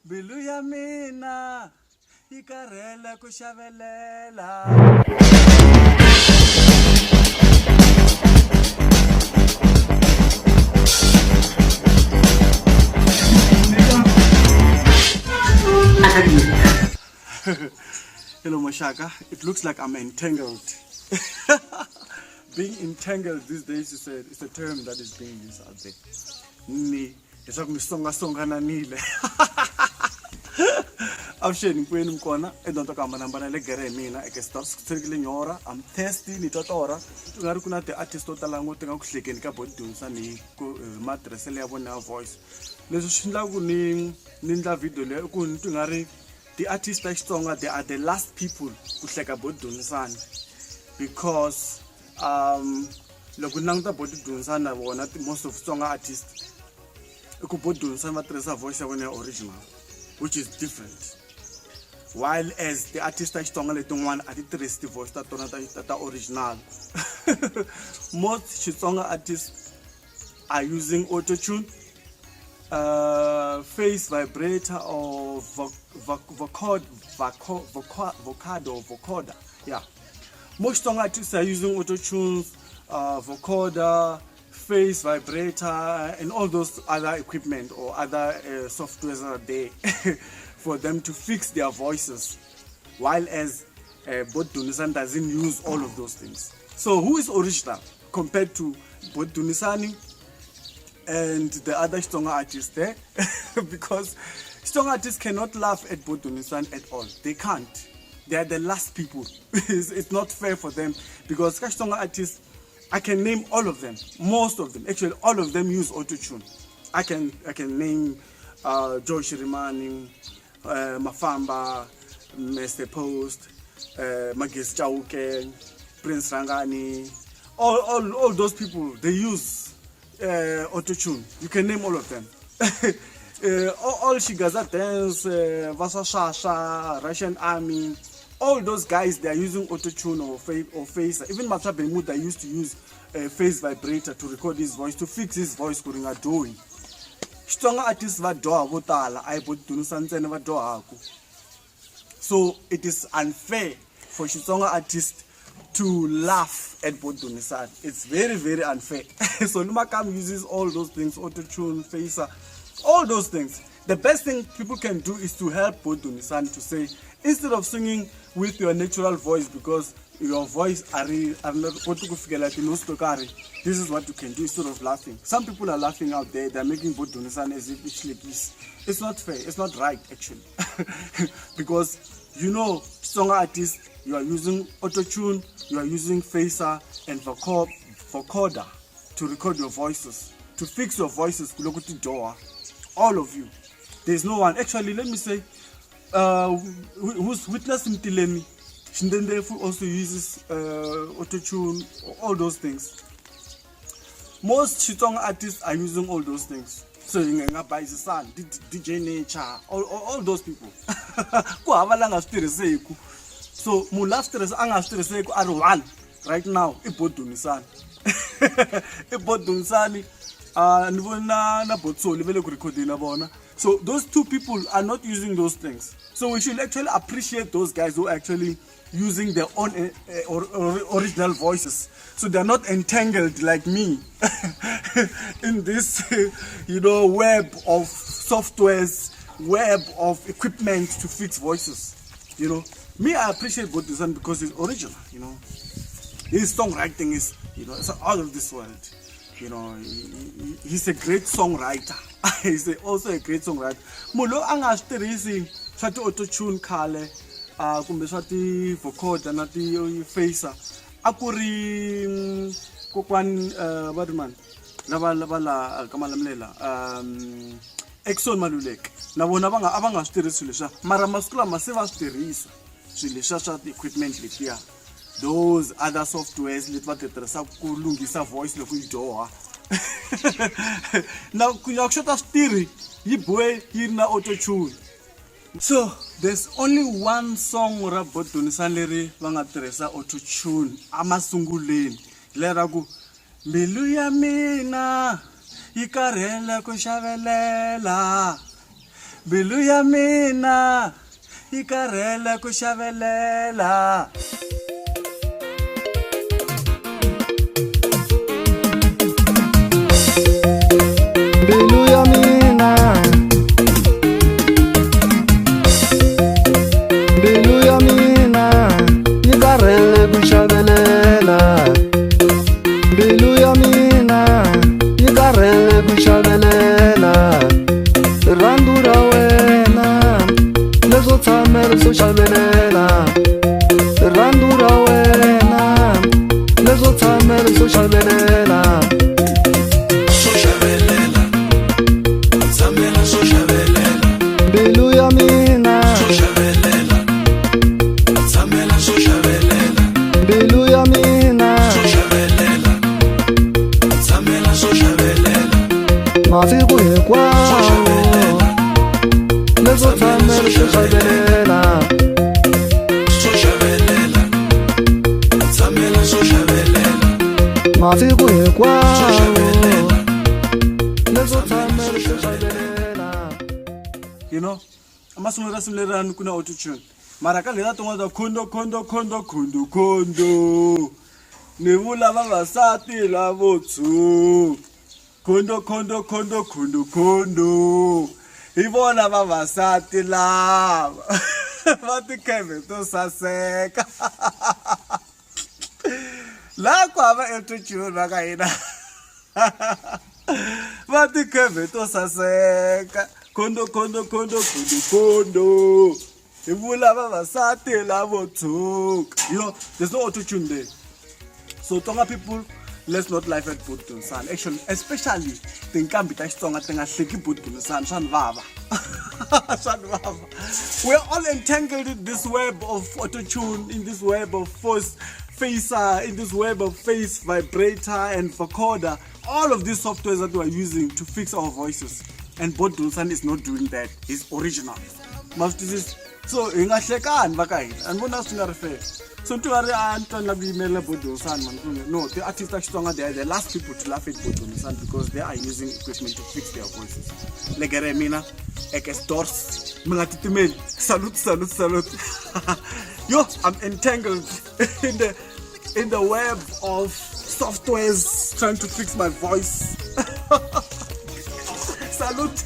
Mbilu ya mina yi karhele ku xavelela. Hello Mashaka, it looks like I'm entangled. Being entangled these days is a term that is being used out there. Ni leswaku mi songasongananile. Avuxeni hinkwenu mi kona etindhawini ta ku hambanahambana le gere hi mina eke stars ku tshirekile nyora. I'm thirsty, ni twa torha. Ku nga ri ku na ti-artist to tala ngopfu ti nga ku hlekeni ka Body Dunisani hi ku hi matirhiselo ya vona ya voice. Leswi swi endlaka ku ni ni endla video leyi i ku ni twa nga ri ti-artist ta Xitsonga they are the last people ku hleka Body Dunisani because loko ni languta Body Dunisani na vona most of Tsonga artist i ku Body Dunisani va tirhisa voice ya vona ya original, which is different, while as ti-artist ta Xitsonga letin'wana a ti tirhisi ti-voice ta tona ta original. Most Xitsonga artists are using auto-tune, face vibrator or vocoder. Yeah, most Xitsonga artists are using auto-tunes, vocoder, face vibrator, and all those other equipment or other softwares that are there for them to fix their voices, while as Bot Dunisani doesn't use all of those things. So who is original compared to Bot Dunisani and the other Xitsonga artists there? Because Xitsonga artists cannot laugh at Bot Dunisani at all. They can't. They are the last people. It's not fair for them because Xitsonga artists, I can name all of them, most of them. Actually, all of them use auto-tune. I can name Joe Shirimani, Mafamba, Mr. Post, Magesi Chauke, Prince Rangani, all those people, they use auto-tune. You can name all of them. All Xigaza Dance, Vasa Shasha, Russian Army, all those guys, they are using auto-tune or face. Even Master Bermuda used to use a face vibrator to record his voice, to fix his voice ku ri nga dyohi. Xitsonga artists va dyoha vo tala, a hi Bot Dunisani ntsena va dyohaku. So it is unfair for Xitsonga artist to laugh at Bot Dunisani. It's very, very unfair. So Lumakam uses all those things, auto-tune, phaser, all those things. The best thing people can do is to help Bot Dunisani to say, instead of singing with your natural voice, because your voice are not koti ku fikela tinotsi to karhi, this is what you can do instead of laughing. Some people are laughing out there. They're making Bot Dunisani as if it's hlekisa. It's not fair. It's not right, actually. Because you know, Xitsonga artists, you are using auto-tune, you are using phaser and vocoder to record your voices, to fix your voices. Ku ti dyoha. All of you. There's no one. Actually, let me say, who's Witness Mtilemi Shindendefu also uses auto-tune, all those things. Most Xitsonga artists are using all those things. So yi nga bayizisani DJ Nature, all those people. Ku hava la nga swi tirhiseku. So munhu la swi tirhisa a nga swi tirhiseku a ri one right now i Bot Dunisani. I Bot Dunisani. Ni vona na Botsoli va le ku recordeni na vona. So those two people are not using those things. So we should actually appreciate those guys who are actually using their own original voices. So they're not entangled like me in this web of softwares, web of equipment to fix voices. Me, I appreciate Bot Dunisani because it's original. His songwriting is, it's out of this world. He's a great songwriter. He's also a great songwriter. Munhu loyi a nga swi tirhisi swa ti-auto-tune khale, kumbe swa ti-vocoder na ti-phaser, a ku ri kokwani, va ri mani lava lava la ka Malamulele, Exxon Maluleke, na vona va nga a va nga swi tirhisi swilo leswiya, mara masiku lama se va swi tirhisa swilo leswiya swa ti-equipment letiya, those other softwares leti va ti tirhisaka ku lunghisa voice loko yi dyoha. Na ku na ku xota switirhi yi biwe yi ri na auto-tune. So there's only one song ra Bot Dunisani leri va nga tirhisa auto-tune emasunguleni, lera ku mbilu ya mina yi karhele ku xavelela. Mbilu ya mina yi karhele ku xavelela. Mbilu ya mina, mbilu ya mina yi karhele ku xavelela. Mbilu ya mina yi karhele ku xavelela. Rirhandzu ra wena leswo tshamela swo xavelela. Rirhandzu ra wena leswo tshamela swo xavelela. Swo xavelela, tshamela swo xavelela. Mbilu ya mina, Swo xavelela, tshamela swo xavelela. Mbilu ya mina, Swo xavelela, tshamela swo xavelela. Masiku hinkwawo leswo tshamela swo xavelela. Swo xavelela, tshamela swo xavelela. Masiku hinkwawo Xavelela. Leswo tshamela swo xavelela. Amasungulelo ya risimu leriyani ku na auto-tune, mara ka letiya tin'wana ta khondo khondo khondo khondo khondo, ni vula vavasati lavo tshuka, khondo khondo khondo khondo khondo, hi vona vavasati lava va tikheve to saseka. Laha ku hava auto-tune va ka hina, va tikheve to saseka, khondo khondo khondo khondo khondo, hi vula vavasati lavo tshuka. There's no auto-tune there. So Tsonga people, let's not laugh at Bot Dunisani. Actually, especially tinqambi ta Xitsonga ti nga hleki Bot Dunisani, swa ni vava. Swa ni vava. We are all entangled in this web of auto-tune, in this web of force phaser, in this web of face vibrator and vocoder, all of these softwares that we are using to fix our voices. And Bot Dunisani is not doing that. He's original. Ma swi twisisa? So hi nga hlekani va ka hina, a ni vona swi nga ri fair. So ni twa ri a ni twa ni lava ku yimelela Bot Dunisani, man. No, the artists ta Xitsonga, they are the last people to laugh at Bot Dunisani because they are using equipment to fix their voices. Legere mina ek is dors, mi nga titimeli. Salute, salute, salute. Yo, I'm entangled in the web of softwares trying to fix my voice. Salute.